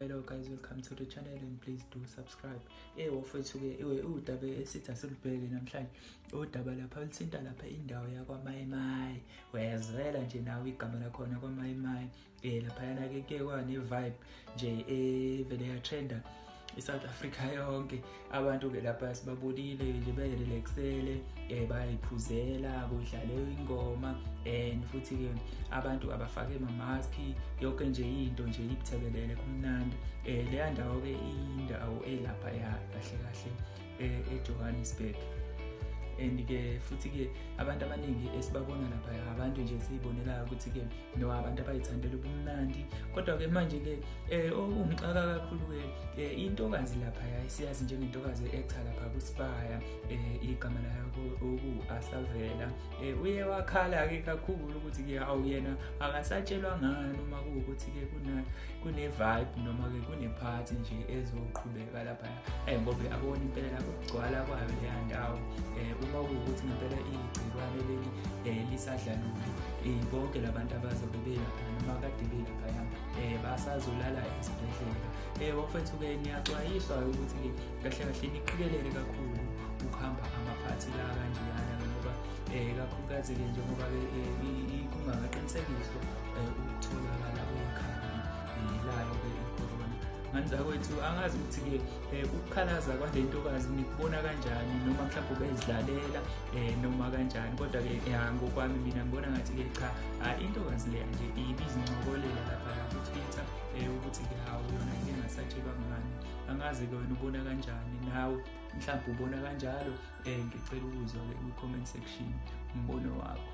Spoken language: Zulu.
Hello guys, welcome to the channel and please do subscribe. Wafethu-ke udaba esithi asilubheke namhlanje, udaba lapha oluthinta lapha indawo yakwaMayimayi. Uyazwela nje nawe igama lakhona kwaMayimayi. Laphayana-ke kuye kwane-vibe nje evele yatrenda i-South Africa yonke. Abantu-ke lapha sibabonile nje beyirelaxele, bayayiphuzela, kudlale ingoma and futhi-ke abantu abafake ama-mask, yonke nje into nje ibuthebelele kumnandi. Leya ndawo-ke indawo elaphaya kahle kahle eJohannesburg. And-ke futhi-ke abantu abaningi esibabona lapha abantu nje esiyibonelayo ukuthi-ke no abantu abayithandela ubumnandi. Kodwa-ke manje-ke okungixaka kakhulu-ke intokazi laphaya siyazi njengentokazi e-actor lapha kuSibaya, igama layo oku-Asavela, uye wakhala-ke kakhulu ukuthi-ke awu yena akasatshelwa ngani uma kuwukuthi-ke kune-vibe noma-ke kune-party nje ezoqhubeka laphaya, ngoba abona impela ukugcwala kwayo leya ndawo. Uma kuwukuthi ngempela igciwane leli lisadlalule, bonke labantu abazobe belapha noma kade belaphaya basazolala esibhedlela. Bafethu-ke niyaxwayiswa ukuthi-ke kahle kahle niqikelele kakhulu ukuhamba amaphathi la kanjeyana, ngoba kakhulukazi-ke njengoba-ke kungakaqinisekiswa ukutholakala kwekhambi layo-ke i-corona. Nganzakwethu angazi ukuthi-ke ukukhalaza kwale ntokazi nikubona kanjani, noma mhlawumbe ubezidlalela noma kanjani, kodwa-ke ngokwami mina ngibona ngathi-ke cha, intokazi leya nje ibizincokolela lapha ku-Twitter ukuthi-ke hawu yona ingasatshelwa ngani. Angazi-ke wena ubona kanjani, nawe mhlawumbe ubona kanjalo. Ngicela ukuzwa-ke kwi-comment section umbono wakho.